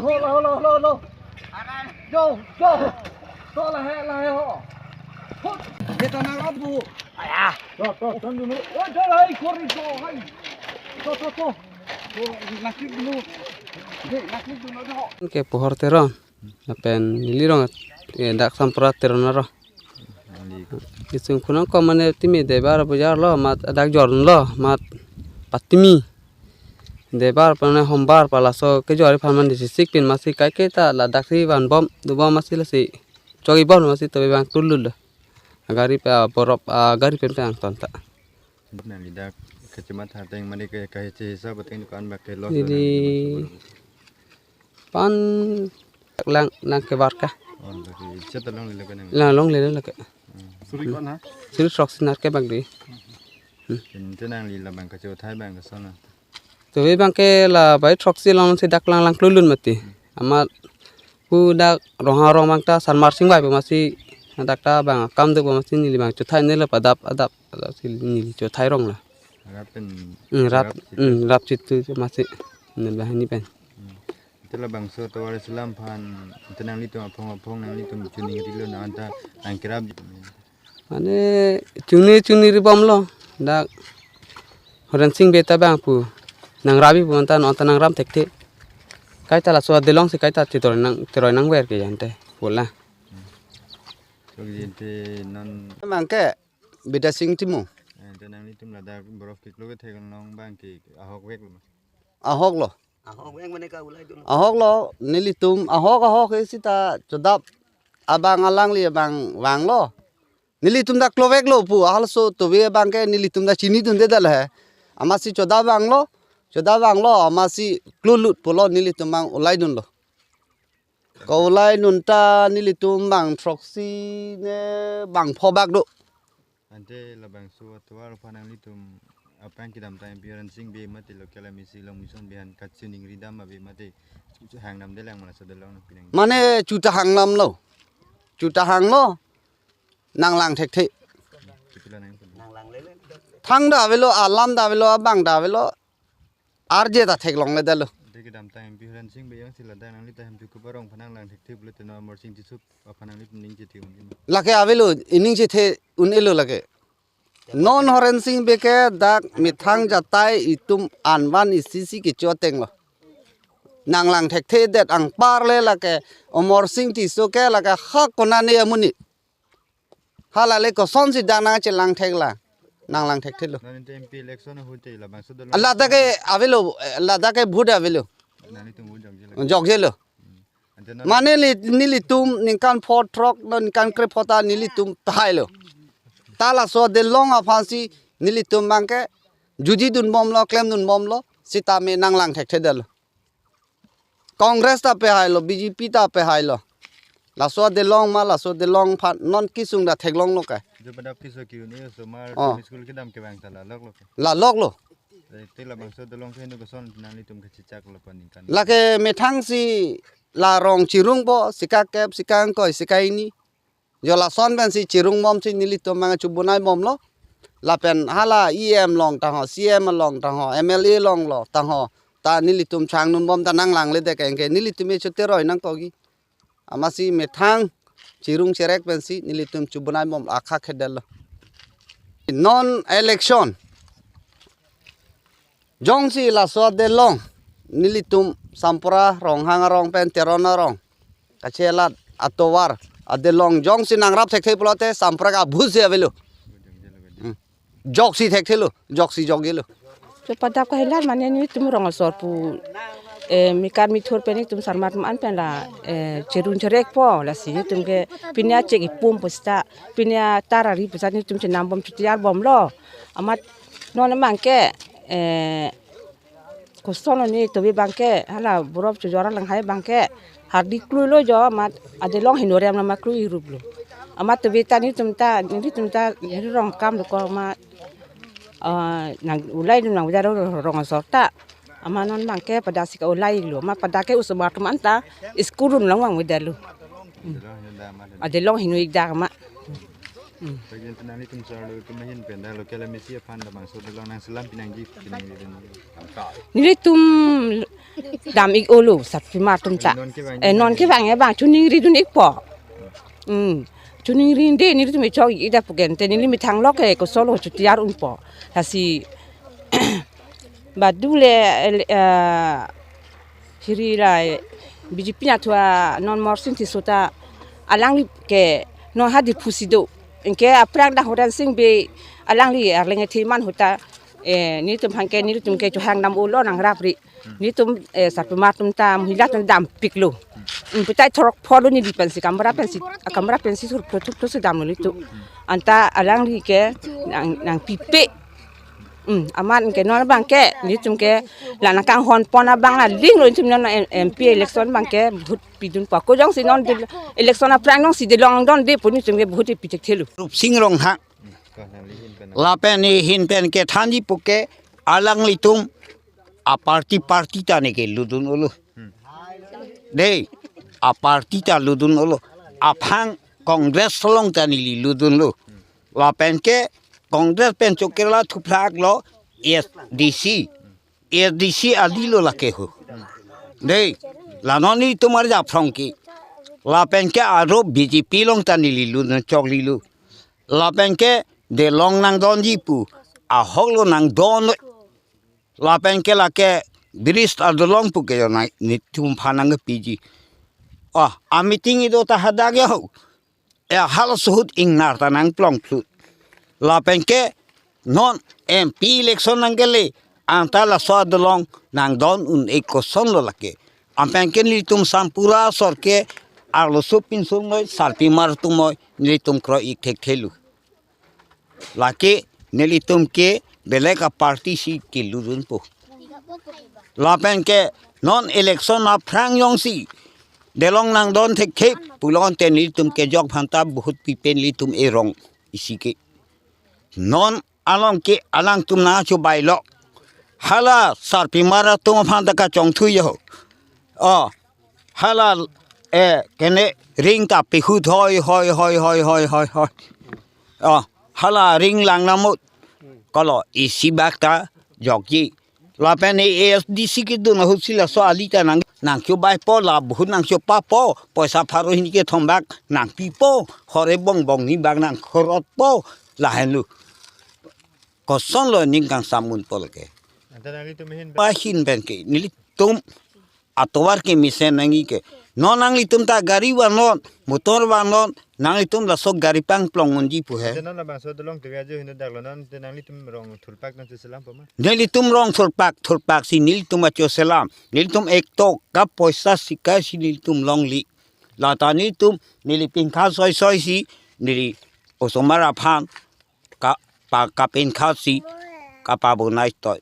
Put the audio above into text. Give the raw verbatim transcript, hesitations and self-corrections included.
Holo, holo, holo, holo. Yo, yo. To lahe, lahe ho. Hut. Kita nang rat bu. Aya. To, to, to dulu. Oh, to, hai, kori to, hai. To, to, to. To, naklik dulu. Hei, naklik dulu, to. Ke Pohor Teron. Lapen neli rong, eh, dak Sampra Teron aro. Isung kunang ko mane timi debar bajar lo, mat dak jor lo, mat patimi. Debar pone hombar palaso kejor aphan mane sisik pin masi kaike ta ladak si vanbom, dubom masi lasi. Choibom masi tobe bang tulul lo. Agari pe, ah, borop, ah, agari pen pe angton ta. Nang lidak kachematha ateng mane ke kahiche hisab ateng dukan bak ke loss. Jadi, pan lang, lang kebar ka. Oh, lagi chet along lele ka nang. Lang longle lele ka. Hmm. Suri ko-an ha? Suri throksi nar ke bak di. Ente nangli labang kachothai bang kasona. Tobe bang ke la bai throksi along si dak lang lang klulun mati. Amat pu dak Ronghang arong bang ta Sarmar Sing bai pu masi dak ta bang kam do pu masi neli bang chothai ne la padap adap, adap si neli chothai rong la. Rat pen. Hmm, rat, rat chitu. Hmm, rat chitu masi neli bang ni pen. Hmm. Ite labangso tovar selam aphan ite nanglitum aphong aphong nanglitum chuning rilo na anta nang kerap. Mane chuni chuni ribom lo. Dak Horen Sing Bey ta bang pu. Nang rabi pu anta, anta nang ram thekthe. Kaita laso adelong si kaita chidor nang, chidor nang ver ke jante. Bola. Chok jinte non. Bang ke Bidya Sing Timung. Eh, ante nanglitum ladak borop kiklo ke theklong bang ke ahok vek lo. Ahok lo. Ahok vek mane ka ulai dun. Ahok lo, nelitum ahok ahok ke sita chodap abang alangli abang vanglo. Nelitum dak klovek lo pu, ahal so tobe bang ke nelitum dak chinidunde dal he. Amatsi chodap vanglo, chodap vanglo, amatsi klulut pulo nelitum bang ulai dunlo. Ko ulai dun ta nelitum bang throksi ne bang pho bak do. Ante labangso atovar aphan nanglitum apang kedamtang M P Horen Sing Bey mate local M A C Longmison Bey aphan kachining ridam ave mate hangnam delang mala so delang nang pinang. Mane chuta hangnam lo. Chuta hanglo. Nang lang thekthe. Chipila nang. Thang da avelo, alam da avelo, abang da avelo. Arje ta theklongle dalo. Ante kedamtang M P Horen Sing Bey jongsi ladak nanglitum hem chukup arong aphan nang lang thekthe pulote non Amarsing Tisso aphan nanglitum ning chethe un. Lake avelo, ining chethe un-elo lake. Non Horen Sing Bey ke dak methang jatai itum anvan isi si kecho ateng lo. Nang lang thekthe det anparle lake Amarsing Tisso ke lake ha konane amonit. Hala le kosonsi dak nang chelang thek la. Nang lang thekthe lo. Non ante M P election ahut te labangso dolo. Ladak ke avelo, ladak ke vote avelo. Nanglitum vote jokjelo. Jokjelo. Hmm. Ante non mane li, nelitum ningkan pho throk, non ningkan krepho ta nelitum pehai lo. Ta laso adelong aphansi nelitum bang ke jujidun bomlo, klemdun bomlo, sitame nang lang thekthe det lo. Congress ta pehai lo, B J P ta pehai lo. Laso adelong ma, laso adelong aphan non kesung ta theklonglo ke. Jo padap keso ke-un-e osomar. Oh. School kedam kevang ta lalok lo ke. Lalok lo. Te labangso adelong ke nu koson nanglitum kachechak lo pa ningkan. Lake methang si la rong chirungpo, sika kep, sika ingkoi, sika hini. Jo lason pensi chirung bomsi nelitum bang chubunai bomlo. Lapen hala E M along tangho, C M along tangho, M L A along lo tangho. Ta nelitum changdun bom ta nang langle det ke anke nelitum e choteroi nangkokji. Amatsi methang chirung cherek pensi nelitum chubunai bom akha khedet lo. Non election jongsi laso adelong nelitum Sampra Ronghang arong pen Teron arong kachelat atovar adelong jongsi nang rap thekthe pulote Sampra ke abhut si avelo. Hmm. Joksi thekthe lo, joksi jokjelo. Cho padap kahilar mane nelitum rong asor pu, eh, mikar mithur pen nelitum sarmat man pen la, eh, cherun cherekpo lasi nelitum ke pine achek ipum pu sita, pine atar ari pu sita nelitum chenam bom chutiar bomlo. Amat non bang ke, eh, koson lo ne tobe bang ke, hala borop chojor alanghai bang ke, hardi klui lo jo, amat adelong hinorem lo ma klui rup lo. Amat tobe ta nelitum ta, nelitum ta, neli rong akam dokok ma, ah, nang ulai dun nang bajar rong asor ta. Amat non bang ke pada si ka-ulai lo, amat pada ke osomar atum anta, school dun lang vangve det lo. Hmm. Adelong hinu-ik dak ma. Pagi nanglitum sar lo tum ahin pen dak local M A C aphan labangso dolong nangselam pinangji pinangji den. Nelitum dam-ik-olo sarpimar atum ta. Non kevang. Eh, non kevang abang choningridun-ikpo. Hmm. Choningri-un-e nelitum echok-ik-da pu ke, te neli methang lo ke kosonlo chotiyar-unpo. Lasi badu le, eh, hiri la B J P nathu a non Morsing Tisso ta alangli ke non ha Diphu si do. Anke aphrang dak Horensing Bey alangli arleng ethe man ahut ta, eh, nelitum aphan ke nelitum ke chohang dam-olo nangrapri. Nelitum, eh, sarpimar atum ta mohila atum dampiklo. Hmm, putai thorok pholo neli pensi kamra pensi, kamra pensi sur photuk tu sedam nelitum. Anta alangli ke nang, nangpipe. Hmm, amat ke non abang ke nelitum ke la nangkanghonpon abang aling lo nelitum non M-, M P election abang ke vote pidunpo. Ko jongsi non del-, election aphrang jongsi dolong donde pu nelitum ke vote pichekthelo. Rupsing Ronghang. Lapen ne ahin pen kethanji pu ke alanglitum a party party ta ne kelutdun-olo. Dei, a party ta lutdun-olo. Aphan Congress along ta neli lutdunlo. Lapen ke Congress pen chokirla thuphlak lo A S D C. A S D C adi lo lake ho. Dei, la non nelitum arjaphrong ke. Lapen ke aro B J P along ta neli lutdun choklilo. Lapen ke dolong nangdonji pu. Ahok lo nangdon. Lapen ke lake bridge adolong pu ke jo nang nelitum aphan nangpiji. Ah, a meeting ido ta hadak ya ho. E halaso ahut ingnar ta nangplongphlut. Lapen ke non M P election nangkele, anta laso adolong nangdon-un-e kosonlo lake. Anpen ke nelitum sampura asor ke arloso pinso noi, sarpimar atum noi, nelitum kroi-ik thekthelo. Lake nelitum ke belek a party si kelutdunpo. Lapen ke non election aphrang jongsi dolong nangdon thekthe pulote nelitum kejok aphan ta vote pipe nelitum erong isi ke. Non along ke alangtum nangchobailo. Hala sarpimar atum aphan ta kachongthu yo. Oh, hala, eh, kene ring ta pihut hoi, hoi, hoi. Oh, hala ring lang namut. Kolo isi bak ta jokji. Lapen A S D C kedun ahut si laso ali ta nang, nangchobaipo, la vote nangchopapo, poisa pharo hini kethom bak nangpipo, hore bongbong ni bak nangkhorotpo, lahenlo. Kosonlo ning kangsam-unpo lake. Anta nanglitum ahin pen. Ahin pen ke, nelitum atovar kemesen nangji ke. Non nanglitum ta gari vangnon, motor vangnon, nanglitum laso gari pangplong-unji pu he. Ante non labangso dolong teve ajo hinu daklo non, ante nanglitum rong thurpak nangchoselampo ma? Nelitum rong thurpak, thurpak si nelitum achoselam. Nelitum ekto ka poisa sikai si nelitum longle. Lata nelitum neli pingkha soi soi si neli osomar aphan ka, pa, kapingkha si kapabonai toi.